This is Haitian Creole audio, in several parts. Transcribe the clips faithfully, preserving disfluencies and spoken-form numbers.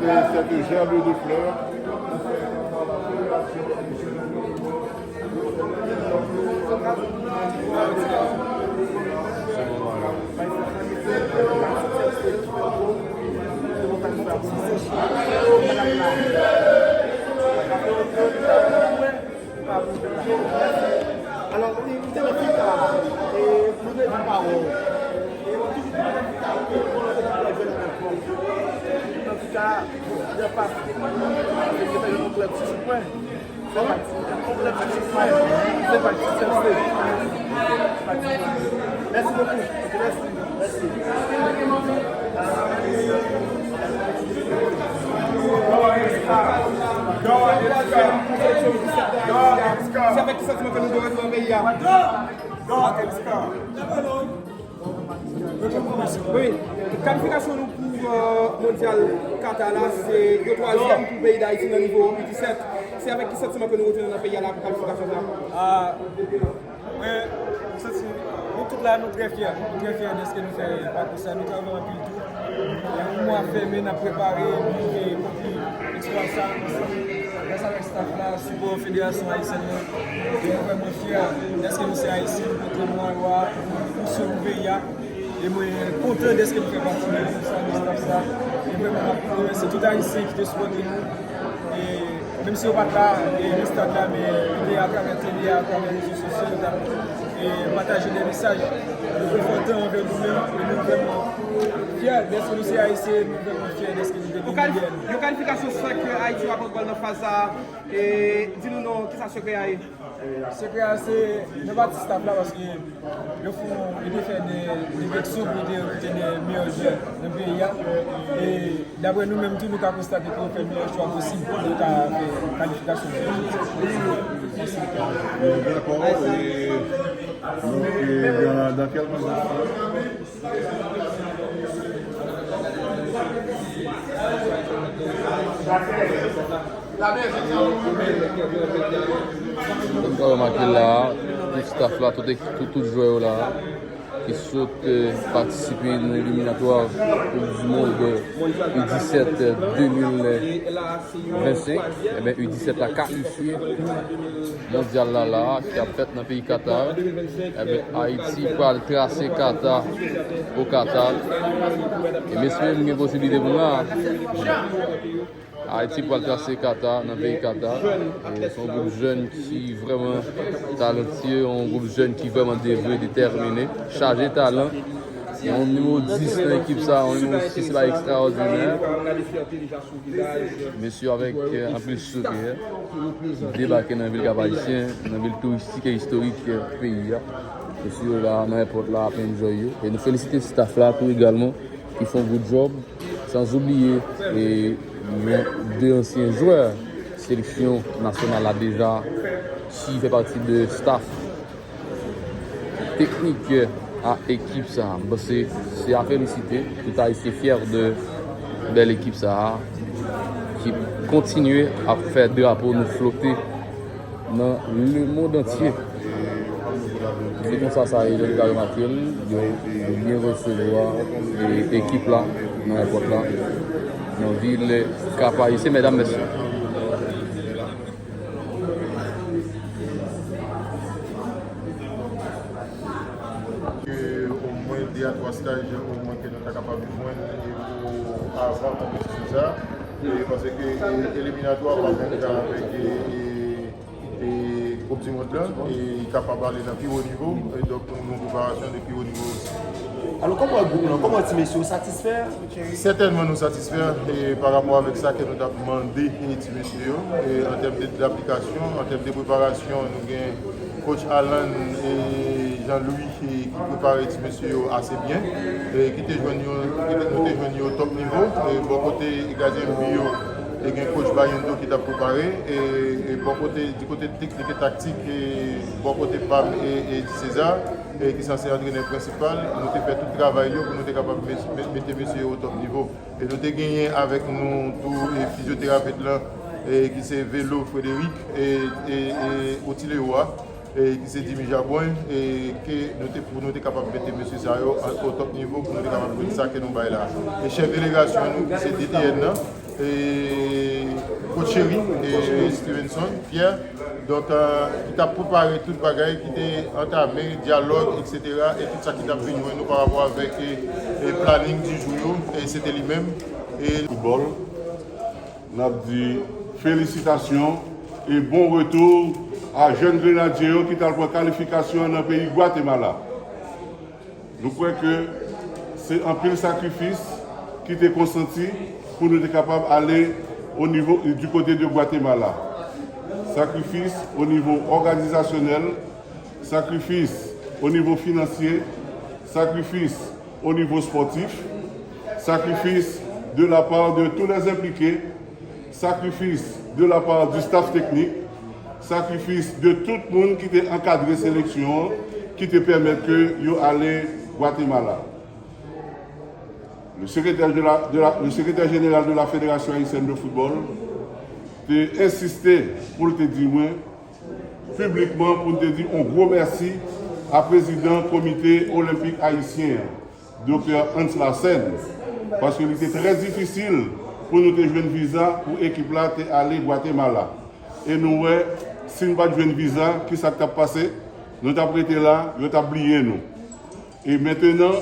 Cette gerbe de fleurs. Alò, li, li te nan fita, e nou te di pawòl. E nou toujou di nan fita, e nou te di pawòl. Antouka, jan pase, se te yon klèb ti sou pwen. Se pati, yon klèb ti sou pwen. Se pati, se, se. Mèsi bokou. Ok, mèsi. Se avèk ki santiman ke nou dwe retounen peyi a? Wi. Kalifikasyon nou pou, euh, Mondyal Qatar la, se yon twazyèm pou peyi Dayiti nan nivo U disèt. Se avèk ki santiman ke nou retounen nan peyi a la pou kalifikasyon sa a? Mwen, mwen santi, nou tout la, nou trè fyè. Nou trè fyè dèske nou fè pakou sa. Nou travay anpil tou. E yon mwa fèmen, n ap prepare, nou rive konpli eksplwa sa. Gras avèk staf la, sipò Federasyon Ayisyèn nan, e nou vrèman fyè dèske nou se Ayisyen, nou pote nwa lwa, nou sou pou peyi a. E mwen kontan dèske m fè pati de ekip sa, de staf sa. E vrèman, m ap remèsye tout Ayisyen ki te sipòte nou. E menm si yo pa t la, e nan stad la, men yo te atravè tele a, atravè rezo sosyo, yo t ap, e pataje de mesaj rekonfòtan anvè nou menm. E nou vrèman fyè dèske nou se Ayisyen, nou vrèman fyè dèske nou te vin lidè nou. Yon kalifikasyon senk ke Ayiti w ap pran nan faz sa a. E di nou non, kisa sekrè a ye? Sekrè a se nan pati staf la, paske yo fè, yo te fè de, de refleksyon pou te rekite de meyè jwè nan peyi a. E daprè nou menm tou, nou ka konstate ke yo fè meyè chwa posib pou yo ka fè kalifikasyon jodi a. Mèsi. Dakò, e, donk, e, dans, dans quelle position? Kòm sa w remake la, tout staf la, tout ekip, tout, tout jwè yo la, ki sot, eh, patisipe nan eliminatwa Koup di Mond, eh, U disèt, eh, de mil vennsenk. Ebyen, U disèt la kalifye. Mondyal la la, ki ap fèt nan peyi Qatar. Ebyen, Ayiti pral trase Qatar o Qatar. E mesye, m gen posiblite pou m la. Ayiti pral trase Qatar, nan peyi Qatar. E se yon gwoup jèn ki vrèman talantye, yon gwoup jèn ki vrèman devwe, detèmine, chaje talan. Yon nimewo dis nan ekip sa, yon nimewo sis la ekstraòdinè. Mesye avèk, eh, anpil sourire, ki debake nan vil Kap Ayisyen, nan vil touristik e istorik, eh, peyi a. Mesye yo la nan èpòt la ap enjoy yo. E nou felisite staff la tou egalman, ki fè yon good job. San oubliye, eh, yon de ansyen jwè seleksyon nasyonal la deja, ki fè pati de staff teknik a ekip sa a. M panse se a felisite. Tout Ayisyen fyè de bèl ekip sa a, ki kontinye ap fè drapo nou flote nan lemonn antye. Se konsa sa ye, jan nou ka remake l, yo, yo byen resevwa, e, ekip la nan èpòt la, nan vil Kap Ayisyen, medam, mesye. Ke omwen de a twa staj omwen ke nou ta kapab jwenn, e, pou avan konpetisyon sa, e, paske, e, eliminatwa pa konn ka avèk, e, e, e, Koup di Mond lan, e, li kapab ale nan pi wo nivo, e, donk, nou preparasyon de pi wo nivo osi. Alò, kòman w wè gwoup lan? Kòman w wè ti mesye yo? Satisfè? Sètènman, nou satisfè, e, pa rapò avèk sa ke nou t ap mande, e, ti mesye yo, e, an tèm de, de aplikasyon, an tèm de preparasyon, nou gen coach Alan e Jean Louis, e, ki prepare ti mesye yo ase byen, e, ki te jwenn yo, ki te, nou te jwenn yo top nivo, e, bò kote gadyen bi yo, e, gen coach Bayendo ki t ap prepare, e, e, bò kote, di kote teknik e taktik, e, bò kote pa m e, e César, e, ki sanse antrenè prensipal, nou te fè tout travay yo pou nou te kapab me-, me-, mete mesye yo o top nivo. E nou te genyen avèk nou tou, e, fizyoterapet lan, e, ki se Velo Frederic, e, e, e Otileo a, e, ki se Dimi Jabwen, e, ke nou te, pou nou te kapab mete mesye sa yo an, o top nivo, pou nou te kapab jwenn sa ke nou bay la. E chèf delegasyon nou, ki se D T N nan, e, Coach Chery e Stevenson Pierre, donk, e, ki t ap prepare tout bagay, ki te antame dyalòg, etsetera, e tout sa ki t ap vin jwenn nou pa rapò avèk, e, e, planning di jou yo, e se te li menm. E foutbòl, n ap di felisitasyon e bon retou a jèn grenadye yo ki t al pran kalifikasyon an nan peyi Gwatemala. Nou kwè ke se anpil sakrifis ki te konsanti pou nou te kapab ale o nivo, di kote de Gwatemala. Sakrifis o nivo òganizasyonèl, sakrifis o nivo finansye, sakrifis o nivo spòtif, sakrifis de la part de tous les impliqués, sakrifis de la part du staff technique, sakrifis de tout moun ki te ankadre seleksyon an, ki te pèmèt ke yo ale Gwatemala. Le secrétaire de la, de la, le secrétaire général de la Fédération haïtienne de football te ensiste pou l te di mwen piblikman pou n te di yon gwo mèsi a prezidan Komite Olenpik Ayisyen an, Doktè Hans Larsen, paske li te trè difisil pou nou te jwenn viza pou ekip la te ale Gwatemala. E nou wè, si n pa t jwenn viza, ki sa k t ap pase? Nou t ap rete la, yo t ap bliye nou. Et maintenant,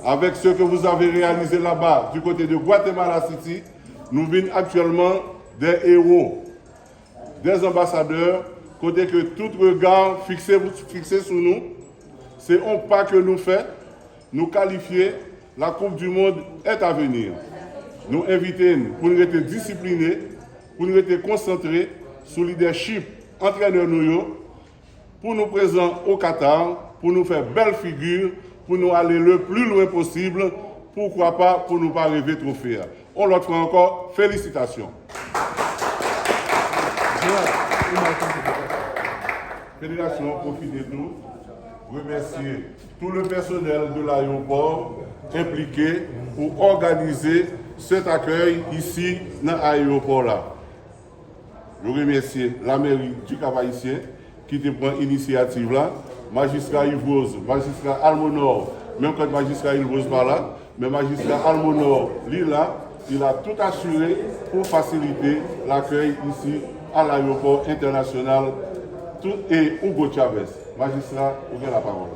avec ce que vous avez réalisé là-bas, du côté de Guatemala City, nou vin aktyèlman des héros, des ambassadeurs, kote ke tout rega fikse, fikse sou nou. Se yon pa ke nou fè, nou kalifye, la Coupe du Monde est à venir. Nou envite n pou n rete disipline, pou n rete konsantre sou lidèchip antrènè nou yo, pou nou prezan o Qatar, pou nou fè bèl figi, pou nou ale le pli lwen posib, poukwa pa pou nou pa reve twofe a. Yon lòt fwa ankò, felisitasyon. Federasyon an pwofite tou remèsye tout le personnel de l'aéroport enplike pou òganize cet accueil isi nan ayewopò la. Nou remèsye lamèri di Kap Ayisyen ki te pran inisyativ la, majistra Yves Rose, majistra Almonor, menm kòd majistra Yves Rose pa la, men majistra Almonor, li la, il a tout assuré pour faciliter l'accueil ici à l'aéroport international tout, et Hugo Chavez. Majistra, ou gen lapawòl.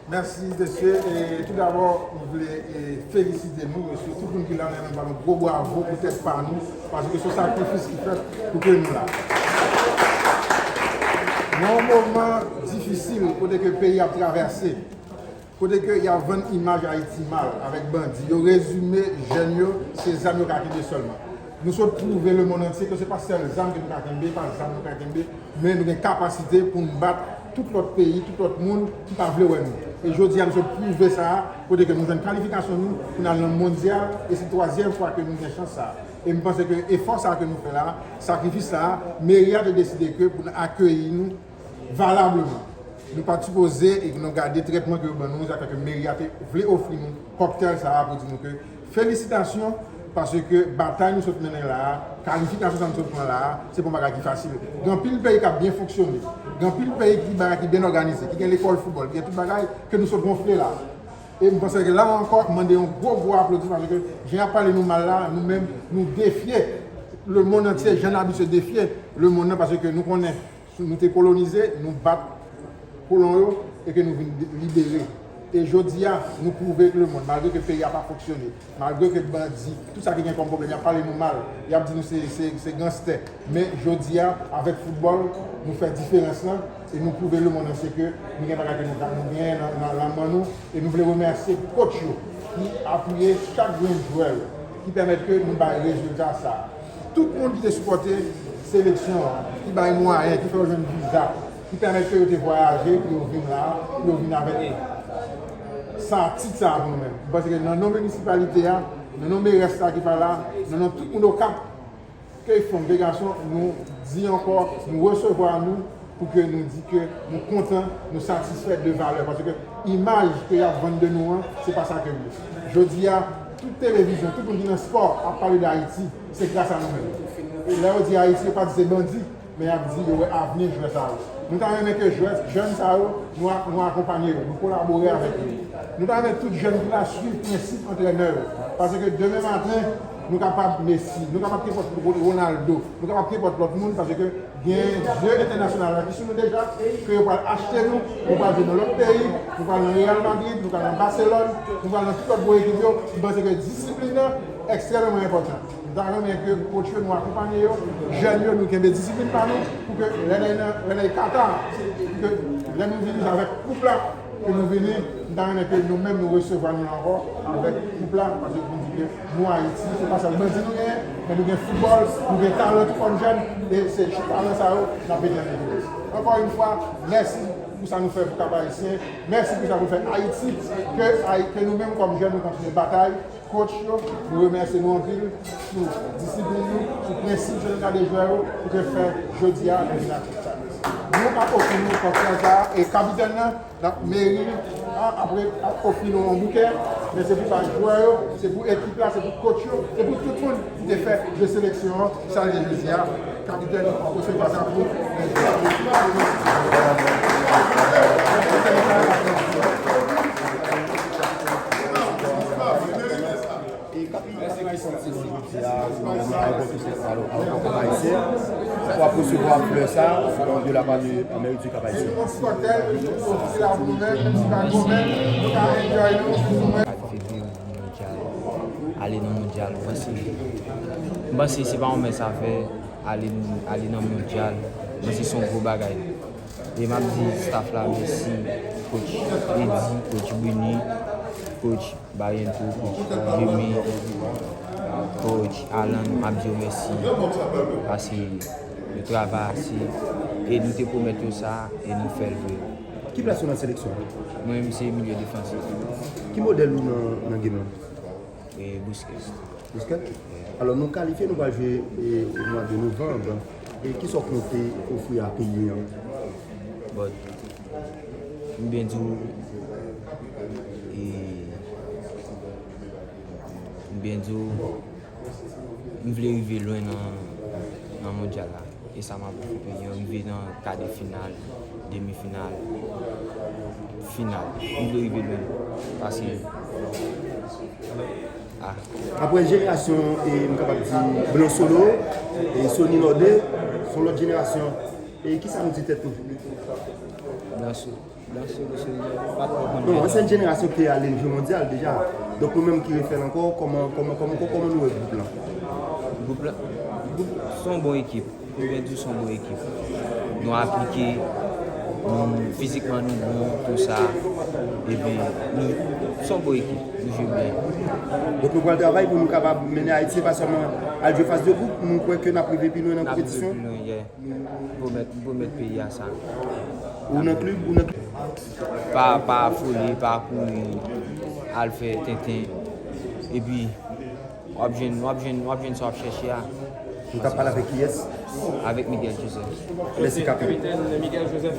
Mèsi, mesye. E tou dabò, m vle, e, felisite nou, e sitou tout moun ki la, nou ba nou gwo bravo pou tèt pa nou, paske se yon sakrifis ki fèt pou ke nou la. Nan yon moman difisil, kote ke peyi ap travèse, kote ke y ap vann imaj Ayiti mal avèk bandi, yo rezime jèn yo, se zam yo ka kenbe sèlman. Nou sot pwouve lemonn antye ke se pa sèl zam ke nou ka kenbe, pa zam nou ka kenbe, men nou gen kapasite pou n bat tout lòt peyi, tout lòt moun ki pa vle wè nou. E jodi a, nou sot pwouve sa a, kote ke nou jwenn kalifikasyon nou pou n al nan mondyal, e se twazyèm fwa ke nou gen chans sa a. E m panse ke efò sa a ke nou fè la a, sakrifis sa a, meri a te deside ke pou n akeyi nou valableman. Nou pa t sipoze e nou gade trètman ke yo ban nou, sa fè ke meri a te vle ofri nou kòktèl sa a pou di nou ke felisitasyon, paske batay nou sot mennen la a, kalifikasyon sa nou sot pran la a, se pa yon bagay ki fasil. Gen anpil peyi k ap byen fonksyone, gen anpil peyi ki bagay ki byen òganize, ki gen lekòl foutbòl, ki gen tout bagay ke nou sot gonfle la a. E m panse ke la ankò, m mande yon gwo, gwo aplodi, paske jan y ap pale nou mal la, nou menm, nou defye lemonn antye, jan n abitye defye lemonn nan, paske nou konnen nou te kolonize, nou bat kolon yo, e ke nou vin libere. E jodi a, nou pwouve lemonn, malgre ke peyi a pa fonksyone, malgre ke bandi, tout sa ki gen kòm pwoblèm, y ap pale nou mal, y ap di nou se, se, se ganstè. Men jodi a, avèk foutbòl, nou fè diferans lan, e nou pwouve lemonn antye ke nou gen bagay ke nou, nou genyen nan, nan, nan men nou, e nou vle remèsye kòch yo ki apiye chak grenn jwè yo, ki pèmèt ke nou bay rezilta sa a. Tout moun ki te sipòte seleksyon an, ki bay mwayen, ki fè yo jwenn viza, ki pèmèt ke yo te vwayaje, pou yo vin la, pou yo vin avèk sa, tit sa a pou nou menm. M panse ke nan non minisipalite a, nan non merès la ki pa la, nan non tout moun Okap, ke fanm, ke gason, nou di ankò, nou resevwa nou pou ke nou di ke nou kontan, nou satisfè de valè, paske imaj ke y ap vann de nou an, se pa sa ke nou ye. Jodi a, tout televizyon, tout moun ki nan spò ap pale de Ayiti, se gras a nou menm. Lè yo di Ayiti, yo pa di se bandi, men y ap di yo wè avni jwè sa yo. Nou ta renmen ke jwè, jèn sa yo, nou a-, nou akonpanye yo, nou kolabore avèk yo. Nou ta renmen tout jèn ki la swiv prensip antrènè yo. Paske demen maten, Nou kapab Messi, nou kapab kenpòt Ronaldo, nou kapab kenpòt lòt moun, paske gen zye entènasyonal la ki sou nou deja, ke yo pral achte nou, nou pral jwe nan lòt peyi, nou pral nan Real Madrid, nou pral nan Barcelone, nou pral nan tout lòt gwo ekip yo. M panse ke disiplin nan ekstrèmeman enpòtan. M ta renmen ke coach yo, nou akonpanye yo, jèn yo, nou kenbe disiplin pa nou, pou ke lè n al nan, lè n al Qatar, pou ke lè nou vini avèk koup la, ke nou vini, m ta renmen ke nou menm nou resevwa nou ankò avèk koup la, paske nou di ke nou Ayiti, se pa sèl bandi nou genyen, men nou gen foutbòl, nou gen talan tou kòm jèn, e se talan sa yo n ap mete an evidans. Ankò yon fwa, mèsi pou sa nou fè pou Cap Haïtien, mèsi pou sa nou fè Ayiti, ke Ay-, ke nou menm kòm jèn nou kontinye batay, coach yo, nou remèsye nou anpil sou disiplin nou, sou prensip jèn gade jwè yo, pou ke fè jodi a nou vin ak sa. Nou ap ofri nou konfyans sa, e kapitèn nan, n ap meri, a, apre, ap ofri nou yon boukè, men se pou ba jwè yo, se pou ekip la, se pou coach yo, se pou tout moun ki te fè de seleksyon an, sa l ye jodi a. Kapitèn, ou resevwa sa pou. Pou ap resevwa flè sa de la pa de Mèrit di Cap Haïtien. Kalifye pou mondyal, ale nan mondyal, m panse, m panse se pa yon mens afè ale, ale nan mondyal, m panse se yon gwo bagay. E m ap di staff la mèsi, coach Eddy, coach Bruny, coach Barrientos, coach Jimmy, coach Alan, m ap di yo mèsi, paske yo travay ase, e nou te pwomèt yo sa, e nou fè l vre. Ki plas ou nan seleksyon an? Mwen menm se milye defansif. Ki modèl ou nan, nan game lan? E Busquets. Busquets? Alò, nou kalifye, nou pral jwe, e, o mwa de novanm. E kisa w konte ofri a peyi an? Bon, m byen di w, e, m byen di w, m vle rive lwen nan, nan mondyal la. E sa m ap ofri peyi an, rive nan ka de final, demi final, final. M vle rive lwen. Paske, a. Apre jenerasyon, e, m kapab di, Blan Solo, e, Sony Lorde, se yon lòt jenerasyon. E kisa nou di tèt nou? Blan Solo. Danse, danse, pa twò konn. Non, ansyen jenerasyon ki te ale jwe mondyal deja. Donk, nou menm ki refè l ankò, kòman, kòman, kòman, kòman nou wè gwoup lan? Gwoup lan, gwoup, se yon bon ekip. M byen di w, se yon bon ekip. Nou aplike, nou, fizikman, nou bon, tou sa. Epi, nou, se yon bon ekip. Nou jwe byen. Donk, nou pral travay pou nou kapab mennen Ayiti, se pa sèlman al jwe faz de gwoup, nou kwè ke n ap rive pi lwen nan konpetisyon. N ap rive pi lwen, yeah. M pwomèt, m pwomèt peyi a sa. Ou nan klib, ou nan klib. Pa, pa afole, pa kouri, al fè tenten. Epi, w ap jwenn, w ap jwenn, w ap jwenn sa w ap chèche a. Ou t ap pale avèk kiyès? Avèk Miguel Joseph. Mèsi, Kapitèn. Kapitèn Miguel Joseph,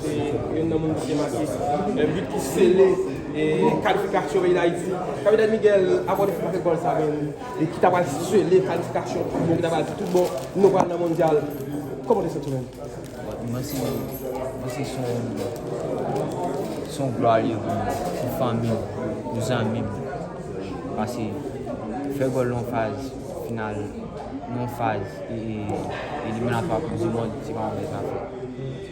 se youn nan moun ki te make, e, bit ki sele, e, kalifikasyon peyi Dayiti. Kapitèn Miguel, abòne pou fè gòl sa menm. E ki ta pral sele kalifikasyon tout bon, ki ta pral di tout bon, nou pral nan mondyal. Kòman w te santi w menm? Mwen se, mwen se son, son glwa li ye pou mwen, pou fanmi m, pou zanmi m. Paske fè gòl nan yon faz final, nan yon faz e, e, eliminatwa Koup di Mond, se pa yon bèl zafè.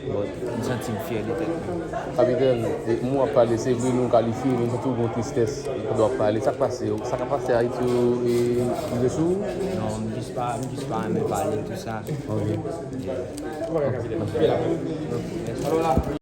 But, m santi m fyè de tèt mwen. Kapitèn, e, m w ap pale, se vre nou kalifye, men m santi w gen yon tristès pandan w ap pale. Sa k pase? Sa k ap pase Ayiti yo, e, rive sou ou? Non, m jis pa, m jis pa renmen pale tou sa. Ok. Yeah.